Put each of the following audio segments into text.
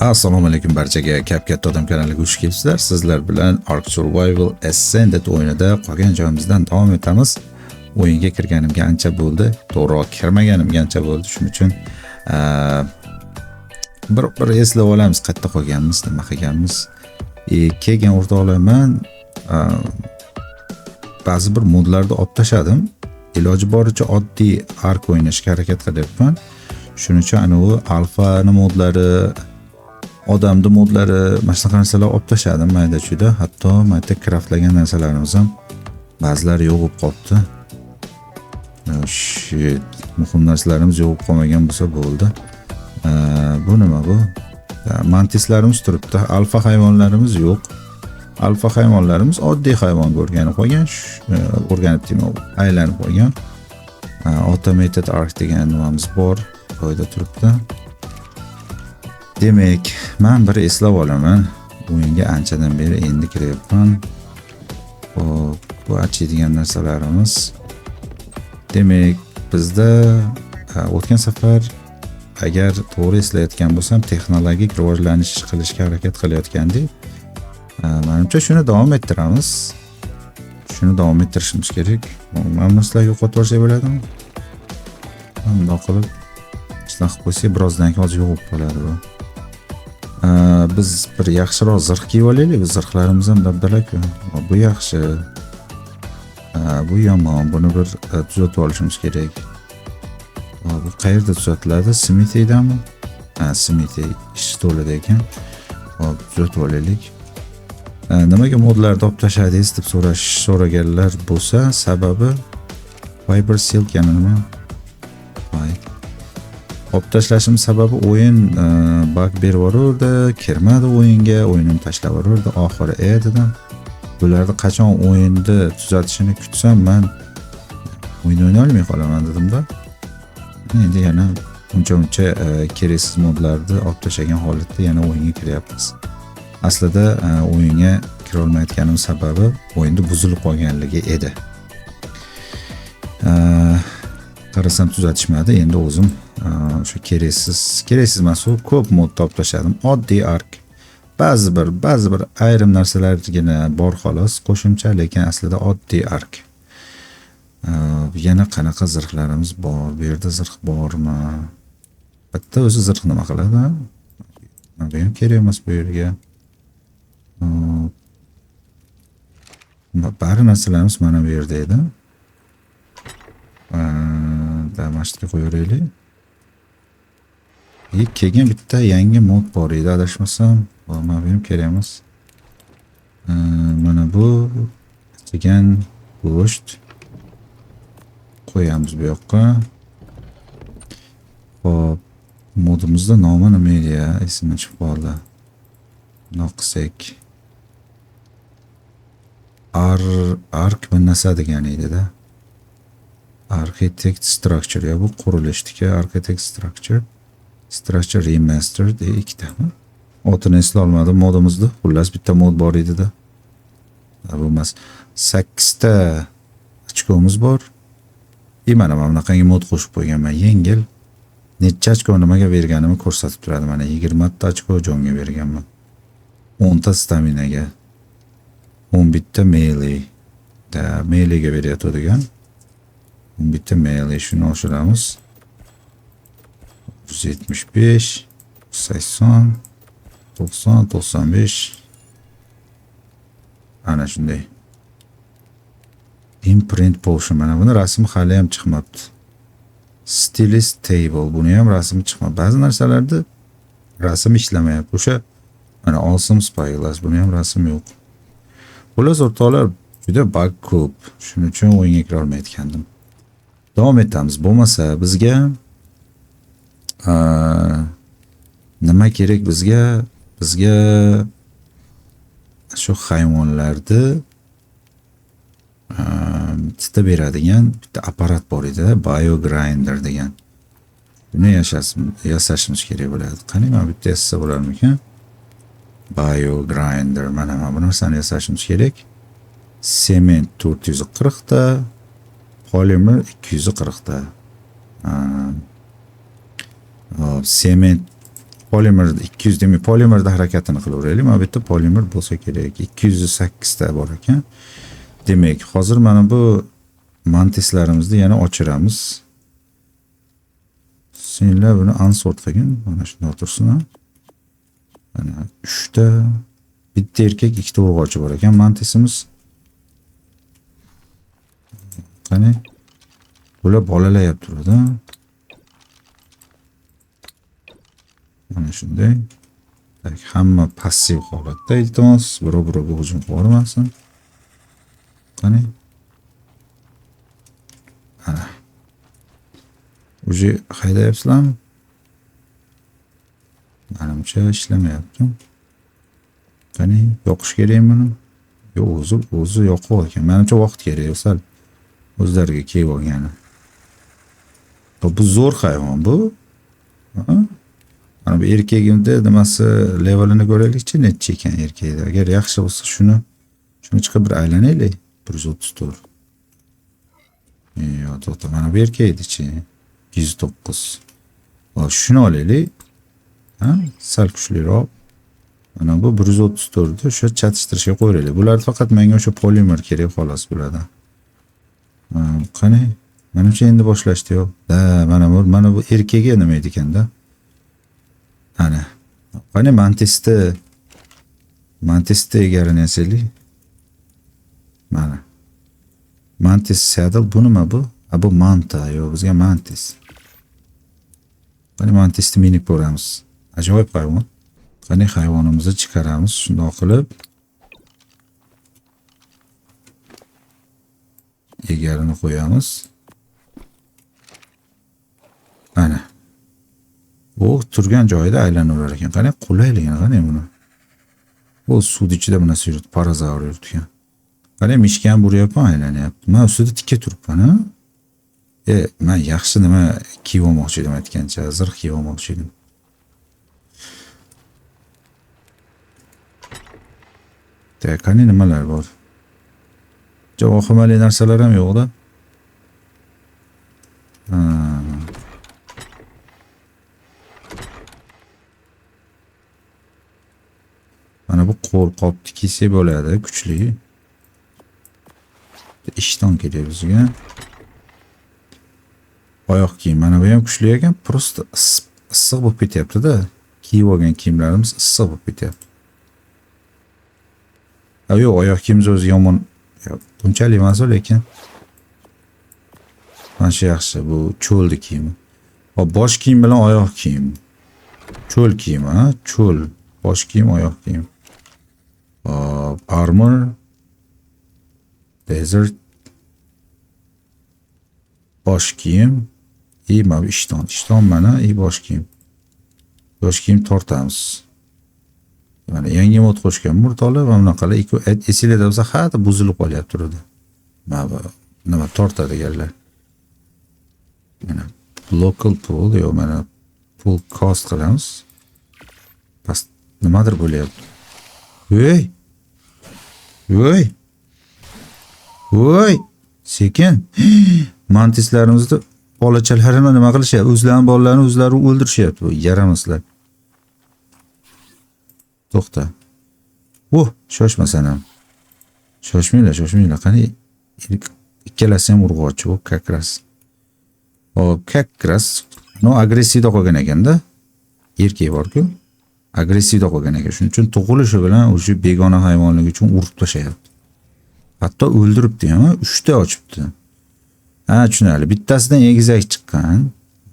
Assalomu alaykum barchaga. Kap Katta Odam kanaliga xush kelibsizlar. Sizlar bilan Ark Survival Ascended o'yinida qolgan joyimizdan davom etamiz. O'yinga kirganimga ancha bo'ldi, to'g'riroq, kirmaganimga ancha bo'ldi. Shuning uchun bir bir eslab olamiz, qayerda qolganmiz, nima qilganmiz. Keyin, o'rtoqlar, man ba'zi bir modlarni olib tashladim. Iloji boricha oddiy Ark o'ynashga harakat qilyapman. Shuning uchun anavi alfani modlari, odamni modlari, mana shunaqa narsalar olib tashladim mayda chuyda. Hatto mayda craftlagan narsalarimiz ham ba'zilari yo'q bo'lib qolibdi. Oh, shit, muhim narsalarimiz yo'q bo'lib qolmagan bo'lsa bo'ldi. Bu nima bu? Mantislarimiz turibdi, alfa hayvonlarimiz yo'q. Alfa hayvonlarimiz oddiy hayvonga o'rganib qolgan, o'rganib deyman, aylanib qolgan. Automated Ark degan nimamiz bor, joyida turibdi. Demak, man bir eslab olaman. O'yinga anchadan beri endi kiryapman. Hop, bu achiydigan narsalarimiz. Demak, bizda o'tgan safar, agar to'g'ri eslayotgan bo'lsam, texnologik rivojlanish qilishga harakat qilayotgandik. Manimcha, shuni davom ettiramiz. Shuni davom ettirishimiz kerak. Mana buni sizlar yo'qotib yuborsak bo'ladimi? Bundoq qilib, shunaqa qilib qo'ysak, birozdan keyin hozir yo'q bo'lib qoladi bu. Biz bir yaxshiroq zirh kiyib olaylik. Biz zirhlarimiz ham dabdala-ku. Bu yaxshi. Bu yomon. Buni bir tuzatib olishimiz kerak. Bu qayerda tuzatiladi? Smithy'dami? Ha, Smithy ish stolida ekan. Hop, tuzatib olaylik. Nimaga modlarni olib tashladingiz deb so'raganlar bo'lsa, sababi Fiber Silk yana nima? Voy. Olib tashlashim sababi o'yin bug berib yuboruvdi, kirmadi o'yinga, o'yinimni tashlab yuboruvdi. Oxiri dedim. Bularni qachon o'yinni tuzatishini kutsam, man o'yin o'ynolmay qolaman dedimda. Endi yana uncha muncha keraksiz modlarni olib tashlagan holatda yana o'yinga kiryapmiz. Aslida o'yinga kirolmayotganim sababi o'yinda buzilib qolganligi edi. Qarasam, tuzatishmadi. Endi o'zim o'sha keraksiz, keraksiz emas, u ko'p mod olib tashladim. Oddiy Ark. Ba'zi bir ayrim narsalargina bor xolos qo'shimcha, lekin aslida oddiy Ark. Yana qanaqa zirhlarimiz bor? Bu yerda zirh bormi? Bitta o'zi zirh nima qiladi? Bu ham kerak emas bu yerga. Hop. Bari narsalarimiz mana bu yerda edi. Mana shu yerga qo'yaveraylik. И keyin bitta yangi mod bor edi, adashmasam. Mana bu ham kerak emas. Mana bu degan go'sht qo'yamiz bu yoqqa. Xo'p, modimizda nomi nima edi ya? Esimdan chiqib qoldi. Bundoq qilsak. Ark bir narsa degan edi-da. Architect Structure ya, bu qurilishniki. Architect Structure. Structure Remastered ikkitami? Otini eslolmadim modimizda. Xullas, bitta mod bor edi-da. Bu emas. 8 ta ochkomiz bor. И mana bunaqangi mod qo'shib qo'yganman. Yengil. Necha ochko nimaga berganimni ko'rsatib turadi. Mana, 20 ta ochko jonga berganman. 10 ta staminaga. 11 ta melee. Da, melee'ga beryotgan. 11 ta melee, shuni oshiramiz. 175, 80, 90, 95. Ana shunday. Imprint Potion, mana buni rasmi hali ham chiqmabdi. Stylist Table, buni ham rasmi chiqmabdi. Ba'zi narsalarda rasm ishlamayapti. O'sha mana Awesome Spyglass, buni ham rasmi yo'q. Xullas, o'rtoqlar, juda bug ko'p. Shuning uchun o'yinga kira olmayotgandim. Davom etamiz. Bo'lmasa bizga nima kerak bizga? Bizga shu hayvonlarni titib beradigan bitta apparat bor edi, Bio Grinder degan. Buni yasashimiz kerak bo'ladi. Qani, mana bitta yasasa bo'larmikan? Bio Grinder, mana bu narsani yasashimiz kerak. Sement 440 ta, polimer 240 ta. Hop, sement. Polimer 200 demak polimerda harakatini qilaveraylik. Mana bu yerda polimer bo'lsa kerak. 208 ta bor ekan. Demak, hozir mana bu mantislarimizni yana ochiramiz. Senlar buni unsort qilgin. Mana shunda o'tirsin. Mana 3 ta, bitta erkak, 2 ta urg'ochi bor ekan mantisimiz. Qani? Bular bolalayap turadi. Mana shunday. Tak, hamma passiv holatda, iltimos, birov-birovga hujum qilib yubormasin. Qani? Ana. Уже haydayapsizlarmi? Manimcha ishlamayapti. Qani, yoqish kerakmi buni? Yo'q, o'zi yoqib ekan. Menimcha vaqt kerak sal. O'zlariga kelib olgani. Bu zo'r hayvon bu. Mana bu erkagimda nimasi levelini ko'raylikchi, necha ekan erkakda. Agar yaxshi bo'lsa shuni chiqib bir aylanaylik. 134. Yo'q, to'xta, mana bu erkakdichi. 209. Hop, shuni olaylik. Ha, sal kuchliroq. Mana bu 134 ni o'sha chatishtirishga qo'yaylik. Bular faqat menga o'sha polimer kerak xolos bulardan. Qani? Menimcha endi boshlashdi yo'q. Da, mana bu erkagi nima edi ekanda? Ana. Qani mantisni egarini yasaylik. Mana. Mantis saddle bu nima bu? A bu manta, yo'q, bizga mantis. Qani mantisni minib ko'ramiz. Ajoyib hayvon. Qani hayvonimizni chiqaramiz shundoq qilib. Egarini qo'yamiz. Ana. U turgan joyida aylanaverar ekan. Qani qulayligini qani buni. Bu suvni ichida bu narsa yuribdi, parazavr yuribdi. Qani mishka ham buryapman, aylanyapti. Men ustida tikka turibman, ha? Men yaxshi nima kiyib olmoqchi edim aytgancha, zirh kiyib olmoqchi edim. Tak, qani nimalar bor? Vahimali narsalar ham yo'q-da. Mana bu qo'lqopni kiysa bo'ladi, kuchli. Ishton kerak bizga. Oyoq kiyim, mana bu ham kuchli ekan, prosta issiq bo'lib ketyapti-da. Kiyib olgan kiyimlarimiz issiq bo'lib ketyapti. Ha, yo'q, oyoq kiyimimiz o'zi yomon, bunchalik emas, lekin mana shu yaxshi, bu cho'lni kiyimi. Hop, bosh kiyim bilan oyoq kiyim. Cho'l kiyimi, ha? Cho'l, bosh kiyim, oyoq kiyim. Hop, armor, desert, bosh kiyim, i mana bu ishton, ishton mana, i bosh kiyim. Bosh kiyim tortamiz. Mana yangi mod qo'shgan murtolar va bunaqalar esinglarda bo'lsa, hadi buzilib qolyapti turadi. Mana bu nima tortadiganlar. Mana local pool, yo'q, mana pool cost qilamiz. Past nimadir bo'lyapti. Voy! Voy! Voy! Sekin. Mantislarimizni bolachalarini nima qilishyapti? O'zlarining bolalarini o'zlari o'ldirishyapti bu yaramaslar. To'xta. Oh, shoshmasan ham. Shoshmanglar, shoshmanglar. Qani ikkalasi ham urg'ochi, bu как раз. Hop, как раз. No, agressivda qolgan ekanda. Erkak bor-ku. Agressivda qolgan ekan. Shuning uchun tug'ilishi bilan o'sha begona hayvonligi uchun urib tashlayapti. Hatto o'ldiribdi ham, 3 ta ochibdi. Ha, tushunarli. Bittasidan egizak chiqqan.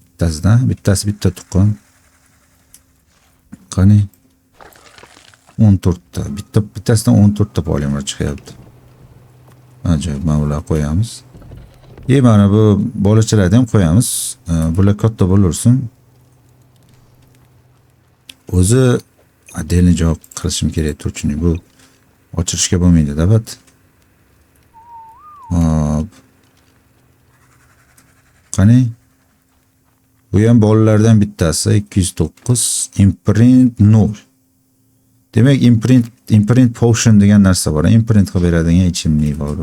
Bittasidan, bittasi bitta tuqqan. Qani 14 ta. Bittasidan 14 ta polimer chiqyapti. Ajoyib, mana bular qo'yamiz. Mana bu bolachalarni ham qo'yamiz. Bular katta bo'lursin. O'zi отдельный joy qilishim kerak turchini. Bu ochirishga bo'lmaydi, dabat. Hop. Qani? Bu ham bolalardan bittasi 209 imprint 0. Demak, imprint potion degan narsa bor. Imprint qilib beradigan ichimlik bor.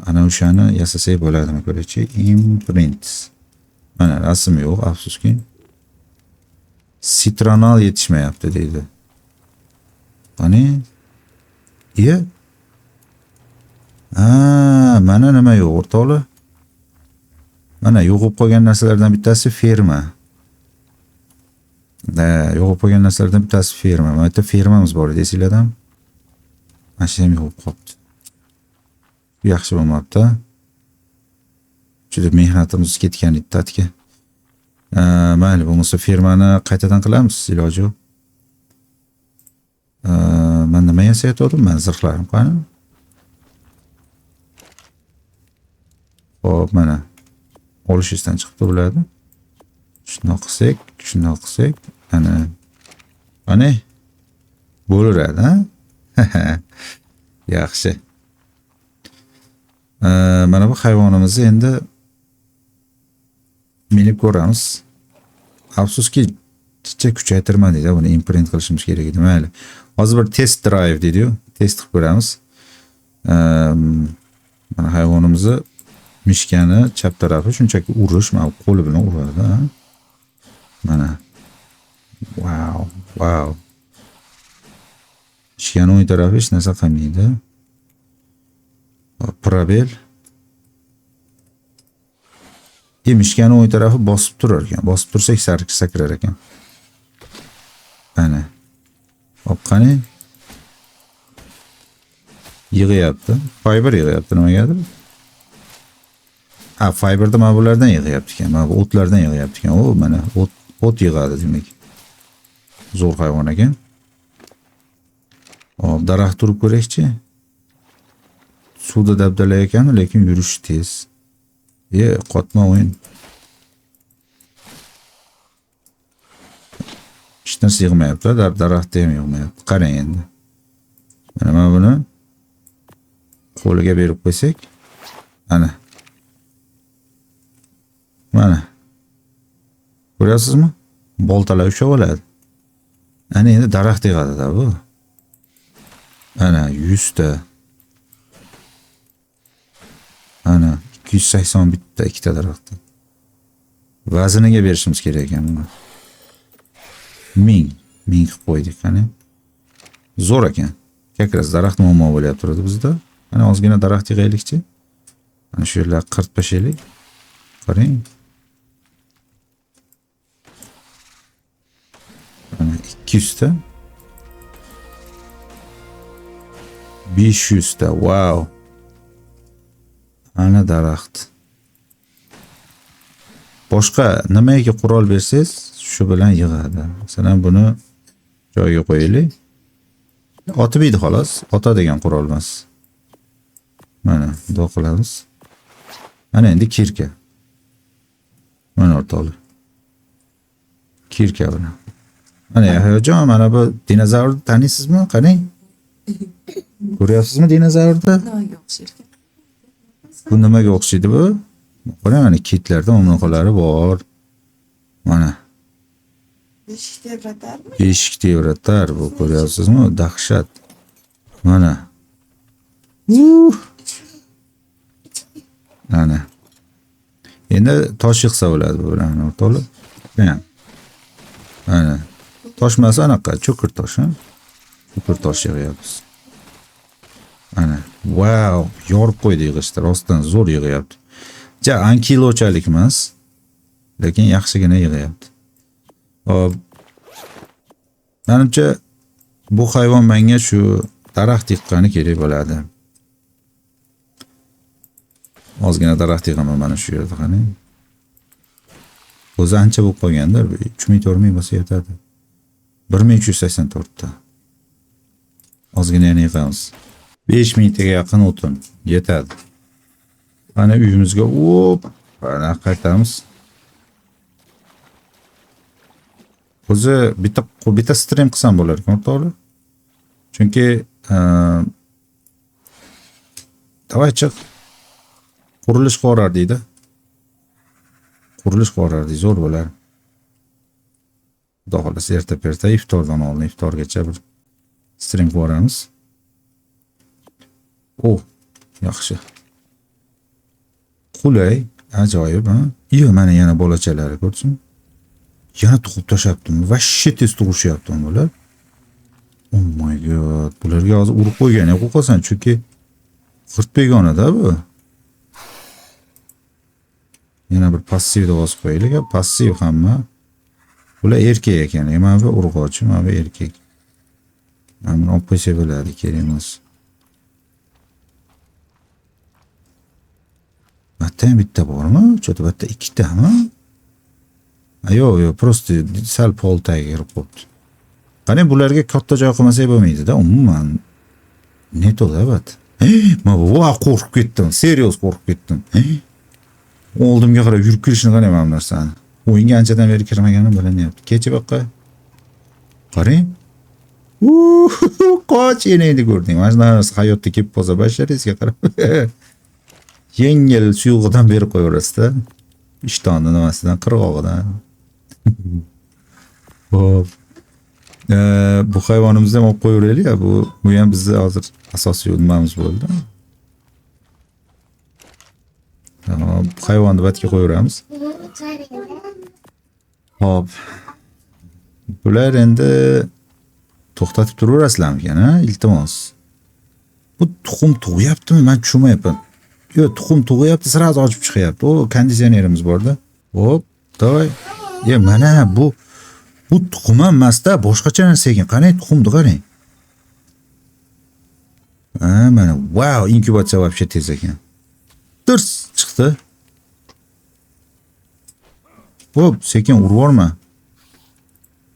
Ana o'shani yasasak bo'ladimi ko'raychi. Imprint. Mana rasm yo'q, afsuski. Sitronal yetishmayapti deydi. Qani? Iya. Ha, mana nima yo'q o'rtoqlar? Mana yo'qolib qolgan narsalardan bittasi ferma. Da, yo'qolib qolgan narsalardan bittasi ferma. Mana bitta fermamiz bor edi, esinglardan. Mana shu ham yo'qolib qolibdi. Yaxshi bo'lmabdi. Juda mehnatimiz ketgan edi tatga. Mayli, bo'lmasa fermani qaytadan qilamiz, iloji yo'q. Men nima yasayotgandim? Men zirhlarim qani? Xo'p, mana olish esdan chiqibdi bularni. Shundoq qilsak, shundoq qilsak, ana qani bo'laveradi, ha? Yaxshi. Mana bu hayvonimizni endi minib ko'ramiz. Afsuski, chicha kuchaytirmadik, buni imprint qilishimiz kerak edi. Mayli. Hozir bir test drive deydi-yu, test qilib ko'ramiz. Mana hayvonimizni mishkani chap tarafi shunchaki urish, mana qo'li bilan uradi, ha? Mana. Wow, wow. Mishkani o'ng tarafi hech narsa qilmaydi. Probel. Mishkani o'ng tarafi bosib turar ekan. Bosib tursak sakrar ekan. Ana. Hop, qani? Yig'yapti. Fiber yig'yapti nimagadir? Ha, fiberda mana bulardan yig'yapti ekan. Mana bu o'tlardan yig'yapti ekan. O, mana o't yig'adi demak. Zo'r hayvon ekan. Hop, daraxt turib ko'raylikchi. Suvda dabdala ekan, lekin yurishi tez. Qotma o'yin. Hech narsa yig'mayapti, daraxtda ham yig'mayapti. Qarang endi. Mana mana buni qo'liga berib qo'ysak, ana. Mana. Ko'ryapsizmi? Boltalar ushlab oladi. Ana endi daraxt yig'adi-da bu. Ana 100 ta. Ana 281 ta, ikkita daraxtda. Vazniga berishimiz kerak ekan buni. 1000, 1000 qilib qo'ydik, qani. Zo'r ekan. Как раз daraxt muammo bo'lyapti turadi bizda. Ana ozgina daraxt yig'aylikchi. Mana shu yerlar qirt tashlaylik. Qarang. Mana 200 ta. 500 ta. Wow. Ana daraxt. Boshqa nimaga qurol bersangiz, shu bilan yig'adi. Masalan, buni joyiga qo'yaylik. Otib yeydi xolos, otadigan qurol emas. Mana, bundoq qilamiz. Mana endi kirka. Mana o'rtoqlar. Kirka bilan. Mana Yahyojon, mana bu dinozavrni taniysizmi? Qarang. Ko'ryapsizmi dinozavrni? Nimaga o'xshaydi? Bu nimaga o'xshaydi bu? Qarang, mana kitlarda bunaqalari bor. Mana. Beshik tebratarmi? Beshik tebratar bu, ko'ryapsizmi? Dahshat. Mana. Mana. Endi tosh yig'sa bo'ladi bu bilan, o'rtoqlar. Mana. Mana. Tosh emas, anaqa cho'kir tosh, ha? Cho'kir tosh yig'yapmiz. Mana. Wow, yorib qo'ydi yig'ishda, rostdan zo'r yig'yapti. Ja, ankilochalik emas, lekin yaxshigina yig'yapti. Hop. Menimcha bu hayvon menga shu daraxt yiqqani kerak bo'ladi. Ozgina daraxt yig'aman mana shu yerda, qani. O'zi ancha bo'lib qolgandir, uch ming, to'rt ming bo'lsa yetadi. Bir ming uch yuz sakson to'rtta. Ozgina yana yig'amiz. 5 mingtaga yaqin o'tin yetadi. Mana uyimizga hop, mana qaytamiz. O'zi bitta stream qilsam bo'lar ekan, o'rtoqlar. Chunki, davay chiq. Qurilish qorar deydi. Qurilish qorar deydi, zo'r bo'lar. Xudo xohlasa erta-perta iftordan oldin iftorgacha bir stream qilib yuboramiz. Oh, yaxshi. Qulay, ajoyib, ha? Iyo, mana yana bolachalari ko'rsin. Yana tug'ib tashlabdimi? Vashshe tez tug'ishyaptimi bular? Oh my god. Bularga hozir urib qo'ygan ham qo'rqasan, chunki g'irt begona-da bu. Yana bir passivni bosib qo'yaylik. Passiv hamma. Bular erkak ekan. Mana bu urg'ochi, mana bu erkak. Mana buni olib qo'ysa bo'ladi, kerak emas. Bitta ham bitta bormi? Cho'ta bitta ikkitami? Yo'q, yo'q, prosta sal pol tagiga kirib qo'yibdi. Qani bularga katta joy qilmasak bo'lmaydi-da, umuman. Ne to'da bat. Men va qo'rqib ketdim, serios qo'rqib ketdim. Oldimga qarab yurib kelishini qarang mana bu narsani. O'yinga anchadan beri kirmaganim bilinyapti. Kecha boqqa. Qarang. Qoch enangni ko'rding. Mana shu narsa hayotda kelib qolsa basharingizga qarab. Yengil suyug'idan berib qo'yaverasizda. Ishtonni nimasidan, qirg'og'idan. Xo'p. Bu hayvonimizni ham olib qo'yaveraylik. Bu ham bizning hozir asosiy nimamiz bo'ldi. Tamam, bu hayvonni batga qo'yaveramiz. Xo'p. Bular endi to'xtatib turaverasizlarmikan, ha? Iltimos. Bu tuxum tug'yaptimi? Men tushunmayapman. Yo'q, tuxum tug'yapti, sразу ochib chiqyapti. O, konditsionerimiz bor-da. Hop, davay. Ya mana bu tuxum ham emas-da, boshqacha narsa ekan. Qarang, tuxumni qarang. Ha, mana, wow, inkubatsiya вообще tez ekan. Tirs chiqdi. Hop, sekin urib yuborma.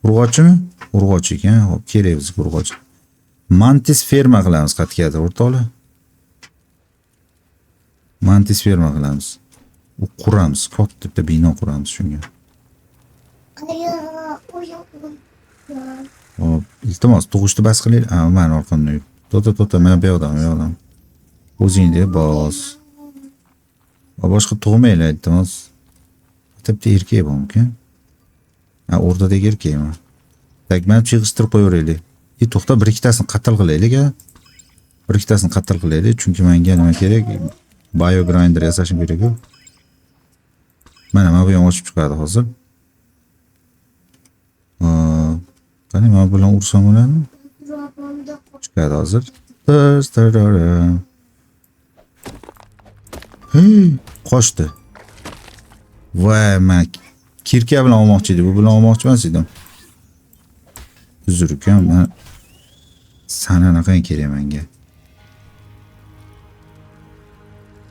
Urg'ochimi? Urg'och ekan. Hop, kerak bizga urg'och. Mantis ferma qilamiz qatgadir, o'rtoqlar. Mantis ferma qilamiz. U quramiz, katta bitta bino quramiz shunga. Hop, iltimos, tug'ishni bas qilaylik. Ha, meni orqamdan yur. To'ta, to'ta, men bu yoqdan, bu yoqdan. O'zing deb bos. Va boshqa tug'manglar, iltimos. Bitta erkak bormikan? Ha, o'rtadagi erkakmi? Tak, mana yig'ishtirib qo'yaveraylik. To'xta, bir ikkitasini qatl qilaylik, ha. Bir ikkitasini qatl qilaylik, chunki menga nima kerak? Bio grinder yasashim kerak-ku. Mana bu ham ochib chiqadi hozir. Qani mana bilan ursam bo'ladimi? Chiqadi hozir. Hey, qochdi. Voy, men kirka bilan olmoqchi edim. Bu bilan olmoqchi emas edim. Uzr ukam, men sana anaqa kerak menga.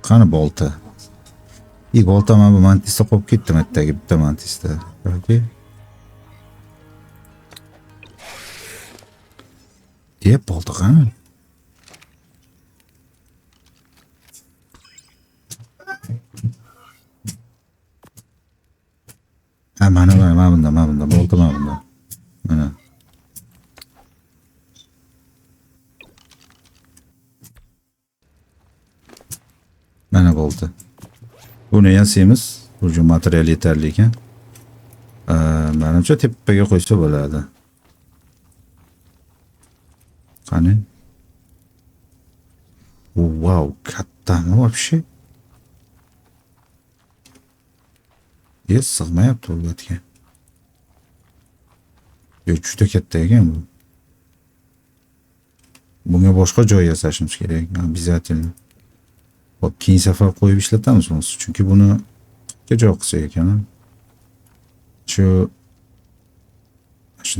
Qani bolta? Bolta mana bu mantisda qolib ketdi, mattagi bitta mantisda. Yoki deb bolta qani? Ha, mana, mana, mana bunda, mana bunda, bolta mana bunda. Mana. Mana bolta. Buni yasaymiz. Bu material yetarli ekan. Menimcha tepaga qo'ysa bo'ladi. Qani? Wow, kattami вообще? Sig'mayapti bu yerga. Yo'q, juda katta ekan bu. Bunga boshqa joy yasashimiz kerak, обязательно. Hop, keyin safar qo'yib ishlatamiz buni, chunki buni qayerga joy qilsak ekan. Shu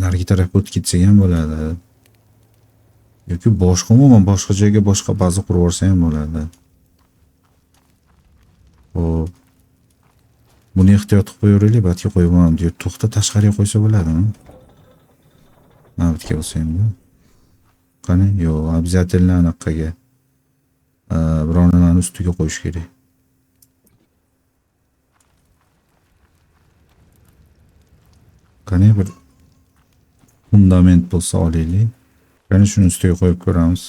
narigi tarafga o'tib ketsak ham bo'ladi. Yoki boshqa, umuman boshqa joyga boshqa baza qurib yuborsa ham bo'ladi. Hop. Buni ehtiyot qilib qo'yaveraylik, batga qo'yib yuboraman deydi. To'xta, tashqariga qo'ysa bo'ladimi? Mana bu yerga bo'lsa endi. Qani? Yo'q, обязательно anaqaga. Biror nimani ustiga qo'yish kerak. Qani bir fundament bo'lsa olaylik. Qani shuni ustiga qo'yib ko'ramiz.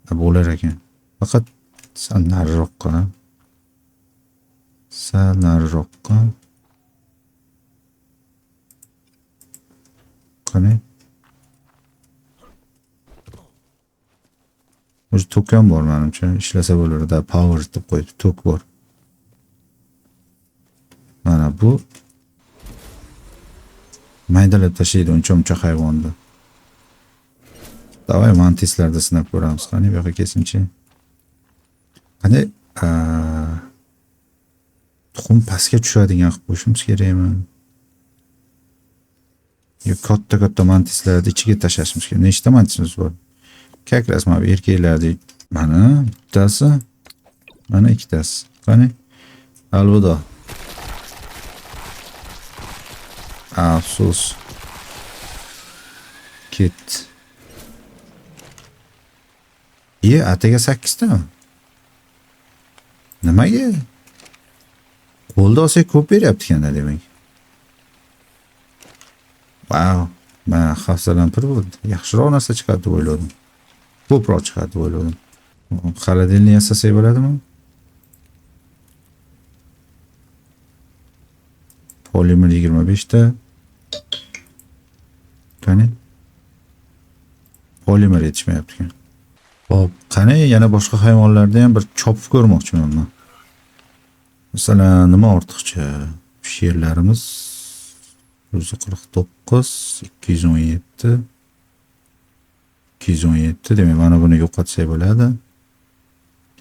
Ha, bo'lar ekan. Faqat sal nariroqqa. Sal nariroqqa. Qani? O'zi tok ham bor menimcha. Ishlasa bo'lardi. Power deb qo'yibdi. Tok bor. Mana bu. Maydalab tashlaydi uncha-muncha hayvonni. Давай mantislarda sinab ko'ramiz. Qani bu yoqqa kelsinchi. Qani tuxum pastga tushadigan qilib qo'yishimiz kerakmi? Yo katta-katta mantislarni ichiga tashlashimiz kerak. Nechta mantisimiz bor? Как раз mana bu erkaklarni mana bittasi, mana ikkitasi. Qani? Alvido. Afsus. Ketdi. Iye, ataga 8 tami? Nimaga? Qo'lda olsak ko'p beryapti ekanda demak. Vau, men hafsalam pir bo'ldi. Yaxshiroq narsa chiqadi deb o'yladim. Ko'proq chiqadi deb o'yladim. Xolodilnik yasasak bo'ladimi? Polimer 25 ta. Qani? Polimer yetishmayapti ekan. Xo'p, qani yana boshqa hayvonlarda ham bir chopib ko'rmoqchiman men. Masalan, nima ortiqcha? Sherlarimiz 149, 217, 217, demak mana buni yo'qotsak bo'ladi.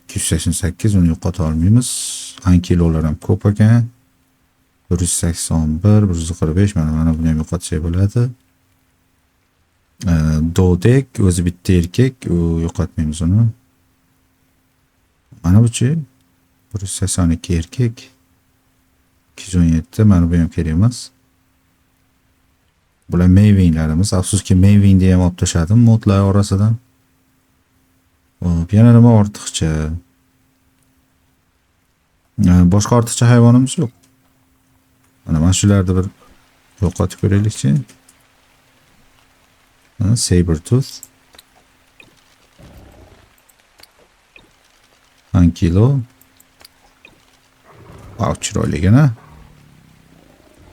288, uni yo'qota olmaymiz. Ankilolar ham ko'p ekan. 181, 145, mana buni ham yo'qotsak bo'ladi. Dodek o'zi bitta erkak, u yo'qotmaymiz uni. Mana buchi 182 erkak, 217, mana bu ham kerak emas. Bular Mavenlarimiz. Afsuski Mavenni ham olib tashladim modlar orasidan. Hop, yana nima ortiqcha? Boshqa ortiqcha hayvonimiz yo'q. Mana shularni bir yo'qotib ko'raylikchi. Mana Sabertooth. Ankilo. Wow, chiroyligini.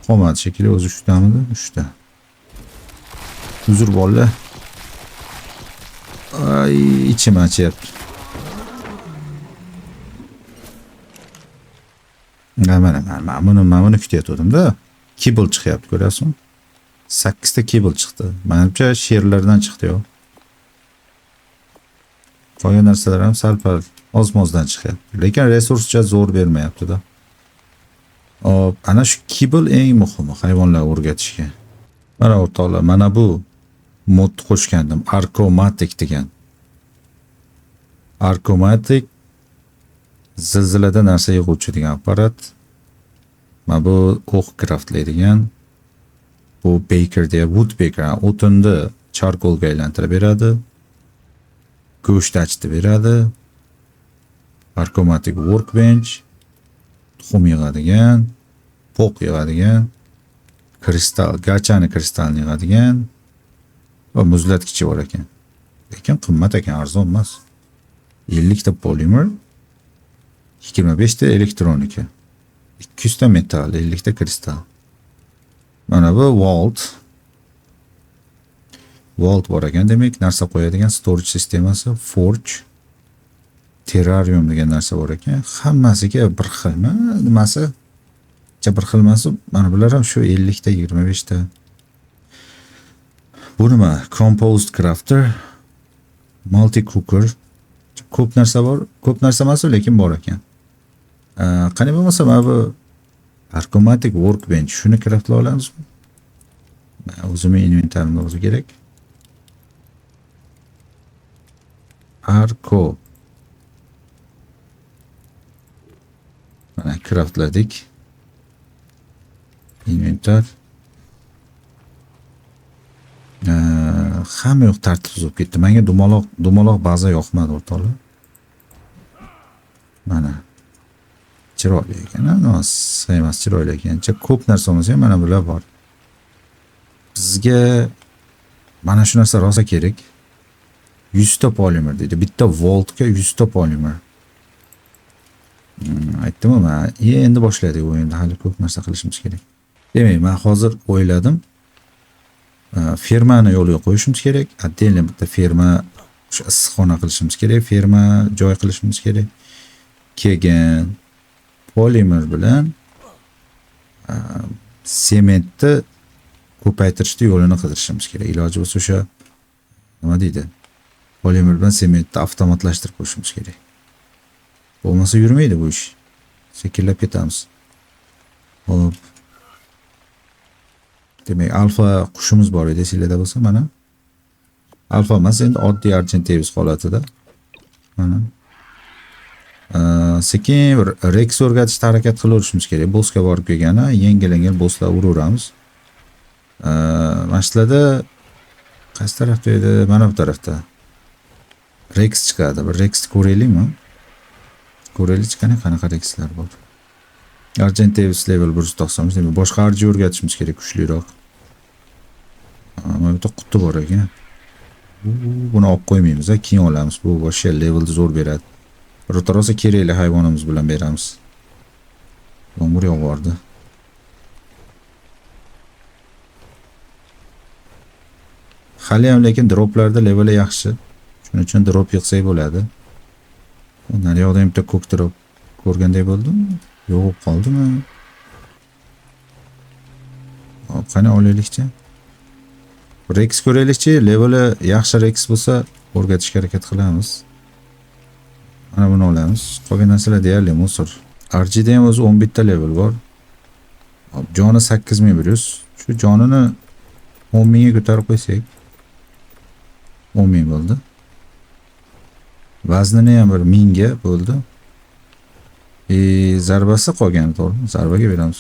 Qolmadi shekilli, o'zi uchtamidi? 3ta. Uzr bolalar. Ay, ichim achyapti. Mana, mana buni kutayotgandim-da. Kibble chiqyapti, ko'rasizmi? 8 ta kibble chiqdi. Menimcha sherlardan chiqdi yo. Qolgan narsalar ham sal-pal oz-mozdan chiqyapti. Lekin resurscha zo'r bermayapti-da. Hop, ana shu kibble eng muhimi hayvonlar o'rgatishga. Mana o'rtoqlar, mana bu mod qo'shgandim, Arkomatic degan. Arkomatic zilzilada narsa yig'uvchi degan apparat. Mana bu o'q craftlaydigan. Bu baker deya, wood baker, o'tinni charcoalga aylantirib beradi. Go'sht achitib beradi. Arkomatic workbench, tuxum yig'adigan, po'q yig'adigan, kristal, gachani kristalni yig'adigan va muzlatgichi bor ekan. Lekin qimmat ekan, arzon emas. 50 ta polimer, 25 ta elektronika, 200 ta metal, 50 ta kristal. Mana bu vault. Vault bor ekan, demak narsa qo'yadigan storage sistemasi, forge, terrarium degan narsa bor ekan. Hammasiga bir xilmi? Nimasi? Cha bir xil emas, mana bular ham shu 50 ta, 25 ta. Bu nima? Composed crafter, multi cooker. Ko'p narsa bor, ko'p narsa emas, lekin bor ekan. Qani bo'lmasa mana bu Arkomatic workbench, shuni craftlay olamizmi? Men o'zimning inventarimda bo'lsa kerak. Arko. Mana craftladik. Inventar. Hamma yoq tartibsiz bo'lib ketdi. Menga dumaloq baza yoqmadi o'rtoqlar. Mana chiroyli ekan, ha? Nima emas, chiroyli ekan. Ancha ko'p narsa bo'lmasa ham mana bular bor. Bizga mana shu narsa rosa kerak. 100 ta polimer deydi. Bitta voltga 100 ta polimer. Aytdim-ku, men endi boshladik o'yinni, hali ko'p narsa qilishimiz kerak. Demak, men hozir o'yladim. Fermani yo'lga qo'yishimiz kerak. Отдельно bitta ferma, o'sha issiqxona qilishimiz kerak, ferma joy qilishimiz kerak. Keyin polimer bilan sementni Ko'paytirishni yo'lini qidirishimiz kerak. Iloji bo'lsa o'sha nima deydi? Polimer bilan sementni avtomatlashtirib qo'yishimiz kerak. Bo'lmasa yurmaydi bu ish. Sekinlab ketamiz. Hop. Demak, alfa qushimiz bor edi, esinglarda bo'lsa, mana. Alfa emas, endi oddiy Argentavis holatida. Mana. Sekin bir Rex o'rgatishga harakat qilaverishimiz kerak. Bossga borib kelgani, yengil-yengil bosslar uraveramiz. Mana shularda qaysi tarafda edi? Mana bu tarafda. Rex chiqadi. Bir Rexni ko'raylikmi? Ko'raylik, qani qanaqa Rexlar bor. Argentavis level 190. Demak, boshqa arji o'rgatishimiz kerak, kuchliroq. Mana bu yerda quti bor ekan. Buni olib qo'ymaymiz, keyin olamiz. Bu boshqa levelni zo'r beradi. Rosa kerakli hayvonimiz bilan beramiz. Yomg'ir yog'ordi. Hali ham lekin droplarda leveli yaxshi. Shuning uchun drop yig'sak bo'ladi. Naryoqda ham bitta ko'k drop ko'rganday bo'ldim. Yo'q bo'lib qoldimi? Hop, qani olaylikchi. Rex ko'raylikchi, leveli yaxshi Rex bo'lsa o'rgatishga harakat qilamiz. Mana buni olamiz. Qolgan narsalar deyarli musor. RG'da ham o'zi 11 ta level bor. Hop, joni 8100. Shu jonini 10000 ga ko'tarib qo'ysak 10000 bo'ldi. Vaznini ham bir 1000 ga bo'ldi. Zarbasi qolgani to'g'rimi? Zarbaga beramiz.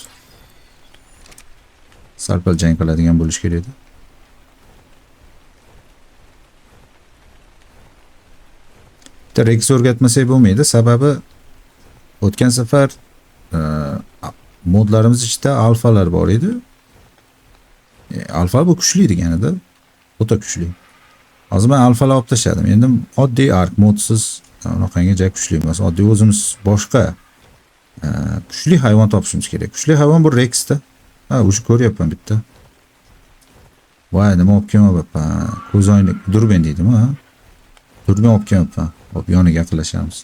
Sal-pal jang qiladigan bo'lish kerak edi. Bitta Rex o'rgatmasak bo'lmaydi. Sababi o'tgan safar modlarimiz ichida alfalar bor edi. Alfa bu kuchli deganida, o'ta kuchli. Hozir men alfalar olib tashladim. Endi oddiy ark modsiz unaqangi ja kuchli emas. Oddiy o'zimiz boshqa kuchli hayvon topishimiz kerak. Kuchli hayvon bu Rexda. Ha, o'sha ko'ryapman bitta. Voy, nima olib kelmabman? Ko'zoynak, durbin deydimi, ha? Durbin olib kelmabman. Hop, yoniga yaqinlashamiz.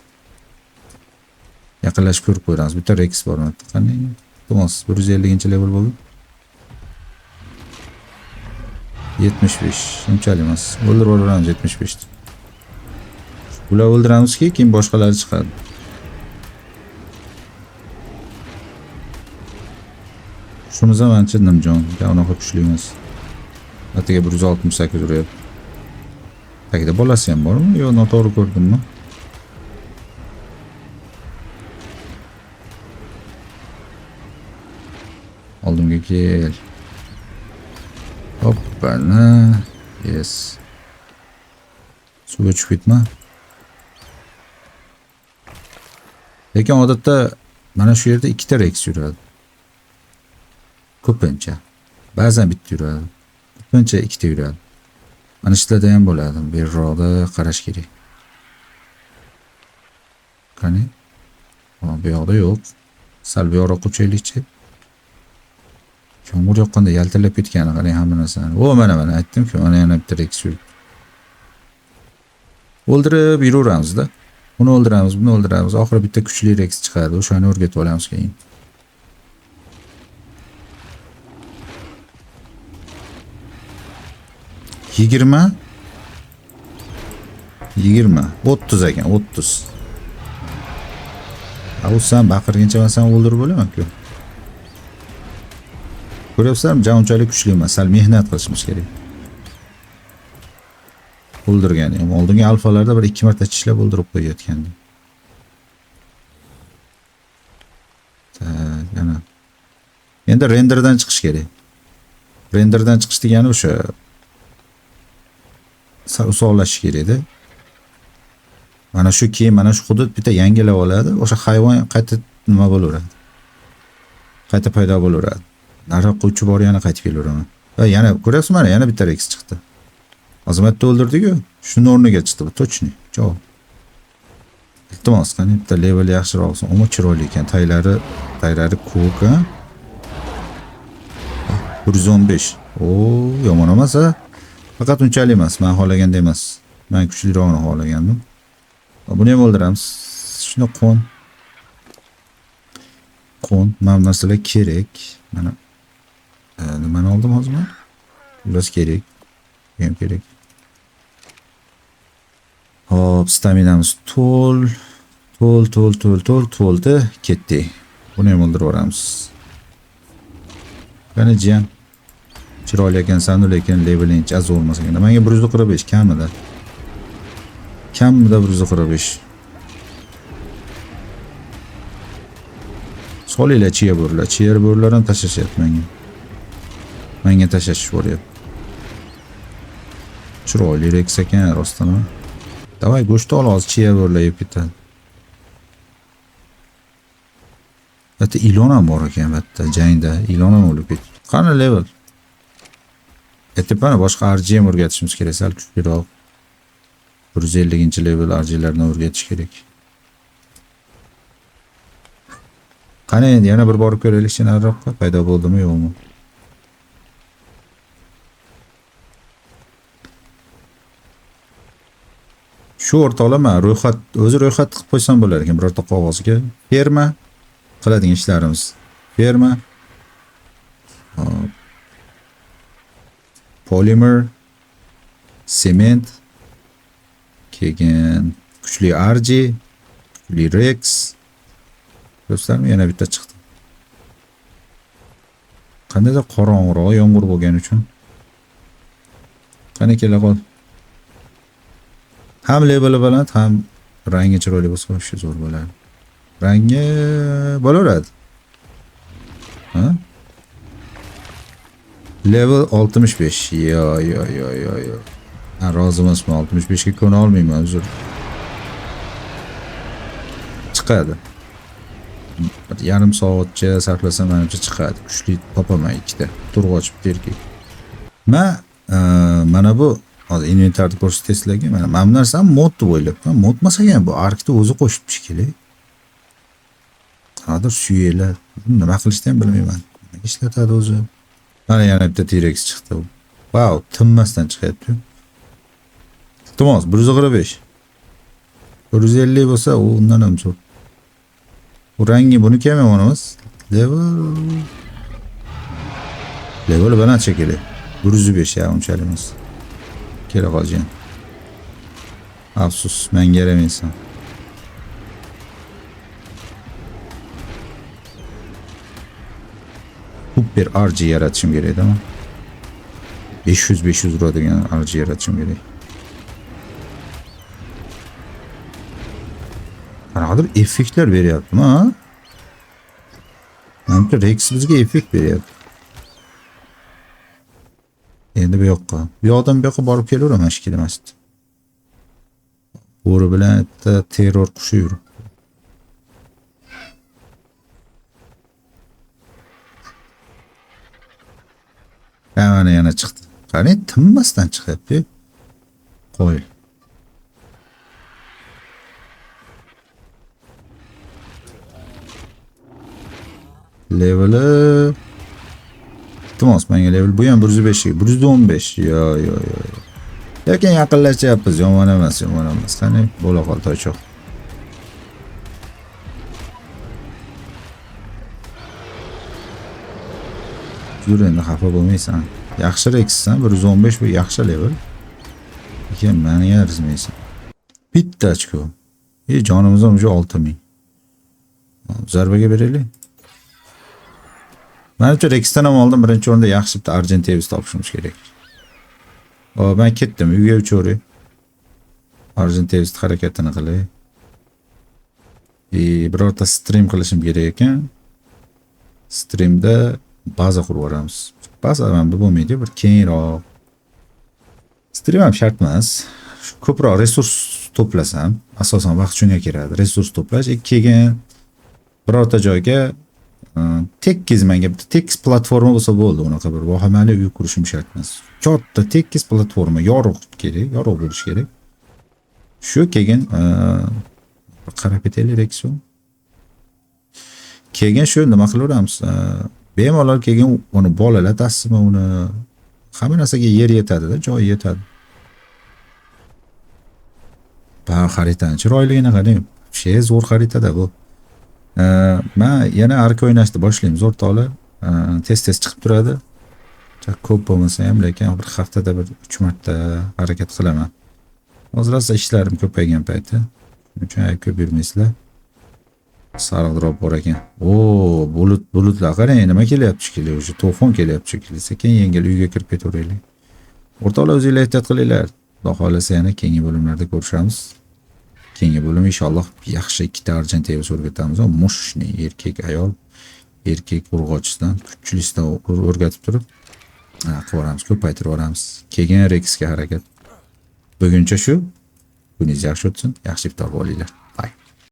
Yaqinlashib ko'rib ko'ramiz. Bitta Rex bor mana. Qani? Iltimos, 150 level bo'ldi. 75. Unchalik emas. O'ldirib yuboramiz 75 ni. Ular o'ldiramizki, keyin boshqalari chiqadi. Shunimiz ham ancha nimjon, unaqa kuchli emas. Atigi 168 uryapti. Tagida bolasi ham bormi? Yo, noto'g'ri ko'rdimmi? Oldimga kel. Hoppana. Yes. Suvga tushib ketma. Lekin odatda mana shu yerda ikkita Rex yuradi. Ko'pincha. Ba'zan bitta yuradi. Ko'pincha ikkita yuradi. Mana shularda ham bo'ladi. Berroqda qarash kerak. Qani? Hop, bu yoqda yo'q. Sal bu yoqqa ko'chaylikchi. Yomg'ir yoqqanda yaltirab ketgani qarang hamma narsani. O, mana mana aytdim-ku, mana yana bitta Rex yuribdi. O'ldirib yuraveramizda. Uni o'ldiramiz, buni o'ldiramiz. Oxiri bitta kuchli Rex chiqadi. O'shani o'rgatib olamiz keyin. 20, 20, 30 ekan, 30. A, u sen baqirguncha men seni o'ldirib bo'laman-ku. Ko'ryapsizlarmi, jan unchalik kuchli emas, sal mehnat qilishimiz kerak. O'ldirgani ham oldingi alfalarda bir 2 marta tishlab o'ldirib qo'yayotgandi. Tak, ana. Endi renderdan chiqish kerak. Renderdan chiqish degani o'sha sal uzoqlashish kerak edi. Mana shu keyin mana shu hudud bitta yangilab oladi, o'sha hayvon qayta nima bo'laveradi? Qayta paydo bo'laveradi. Nariroqqa uchib borib yana qaytib kelaveraman. Va yana ko'ryapsizmi, mana yana bitta Rex chiqdi. Hozir bitta o'ldirdik-ku, shuni o'rniga chiqdi bu, to'chni. Javob. Iltimos, qani bitta level yaxshiroq bo'lsin. Umuman chiroyli ekan. Taylari ko'k, ha? 115. O, yomon emas, ha? Faqat unchalik emas, men xohlaganda emas. Men kuchlirog'ini xohlagandim. Buni ham o'ldiramiz. Shuni qo'n. Qo'n, mana bu narsalar kerak. Mana nimani oldim hozir men? Xullas kerak. Bu ham kerak. Hop, staminamiz to'l. To'l, to'l, to'l, to'l, to'ldi. Ketdik. Buni ham o'ldirib yuboramiz. Qani jiyan. Chiroyli ekansan, lekin leveling az bo'lmasa ekan. Menga 145 kamida. Kamida 145. Solinglar chiya bo'rilar. Chiya bo'rilar ham tashlashyapti menga. Menga tashlashib boryapti. Chiroyli Rex ekan, rostdan ham. Davay go'sht ol, hozir chiya bo'rilar yeb ketadi. Bitta ilon ham bor ekan, bitta jangda ilon ham o'lib ketdi. Qani level? Tepani boshqa RG ham o'rgatishimiz kerak, sal kuchliroq. 150-level RGlarni o'rgatish kerak. Qani endi yana bir borib ko'raylikchi nariroqqa, paydo bo'ldimi yo'qmi? Shu o'rtoqlar, ro'yxat, o'zi ro'yxat qilib qo'ysam bo'lar ekan birorta qog'ozga. Ferma qiladigan ishlarimiz. Ferma. Hop. Polimer, sement, keyin kuchli RG, kuchli Rex. Ko'rasizlarmi? Yana bitta chiqdi. Qandaydir qorong'iroq yomg'ir bo'lgani uchun. Qani kela qol. Ham leveli baland, ham rangi chiroyli bo'lsa, вообще zo'r bo'ladi. Rangi bo'laveradi. Ha? Level 65. Yo, yo, yo, yo, yo. Ha, rozi emasman. 65 ga ko'na olmayman, uzr. Chiqadi. Bir yarim soatcha sarflasam menimcha chiqadi. Kuchli topaman ikkita. Turg'och bitta erkak. Men mana bu hozir inventarni ko'rsatay sizlarga. Mana bu narsani mod deb o'ylabman. Mod emas ekan bu. Arkni o'zi qo'shib shekilli. Qanadir suyaklar. Nima qilishni ham bilmayman. Nimaga ishlatadi o'zi? Mana yana bitta T-Rex chiqdi. Vau, tinmasdan chiqyapti. Iltimos, 145. 150 bo'lsa, u undan ham zo'r. Bu rangi buniki ham yomon emas. Level baland shekilli. 105 ya, unchalik emas. Kela qolgan. Afsus, menga yaramaysan. Super RG yaratishim kerak edimi? 500 uradigan RG yaratishim kerak. Qanaqadir effektlar beryaptimi, ha? Manimcha Rex bizga effekt beryapti. Endi bu yoqqa. Bu yoqdan bu yoqqa borib kelaveraman shekilli emas. Bo'ri bilan bitta terror qushi yuribdi. Mana yana chiqdi. Qarang, tinmasdan chiqyapti. Qo'y. Leveli iltimos, menga level bu ham 105, 115. Yo, yo, yo, yo. Lekin yaqinlashyapmiz, yomon emas, yomon emas. Qani, bo'la qol toychoq. Yur endi, xafa bo'lmaysan. Yaxshi Rexsan, 115 bu yaxshi level. Lekin meni arziymaysan. Bitta ochko. Jonimiz ham уже 6000. Zarbaga beraylik. Manimcha Rexdan ham oldin birinchi o'rinda yaxshi bitta Argentavis topishimiz kerak. O, men ketdim, uyga uchaveray. Argentavis harakatini qilay. Birorta stream qilishim kerak ekan. Streamda baza qurib yuboramiz. Baza ham bu bo'lmaydi, bir keyinroq. Stream ham shart emas. Shu ko'proq resurs to'plasam, asosan vaqt shunga kiradi. Resurs to'plash, keyin birorta joyga tekis menga bitta tekis platforma bo'lsa bo'ldi. Unaqa bir vahimali uy qurishim shart emas. Katta tekis platforma, yorug' kerak, yorug' bo'lishi kerak. Shu keyin qarab ketaylik Rexu. Keyin shu nima qilaveramiz? Bemalol keyin uni bolalar tasmi, uni hamma narsaga yer yetadi-da, joy yetadi. Ba, xaritani chiroyligini qarang. Şey zo'r xaritada bu. Men yana arka o'ynashni boshlaymiz o'rtoqlar. Tez-tez chiqib turadi. Ko'p bo'lmasa ham, lekin bir haftada bir 3 marta harakat qilaman. Hozir rosa ishlarim ko'paygan payti. Shuning uchun ayb ko'p yurmaysizlar. Sariq drop bor ekan. O, bulut, bulutlar qarang, nima kelyapti shekilli, уже to'fon kelyapti shekilli. Sekin yengil uyga kirib ketaveraylik. O'rtoqlar, o'zinglar ehtiyot qilinglar. Xudo xohlasa, yana keyingi bo'limlarda ko'rishamiz. Keyingi bo'lim inshaalloh yaxshi ikkita Argentavis o'rgatamiz. Мощный erkak, ayol, erkak urg'ochisidan, kuchlisidan o'rgatib turib, qilib yuboramiz, ko'paytirib yuboramiz. Keyin Rexga harakat. Buguncha shu. Kuningiz yaxshi o'tsin, yaxshi iftor bo'linglar.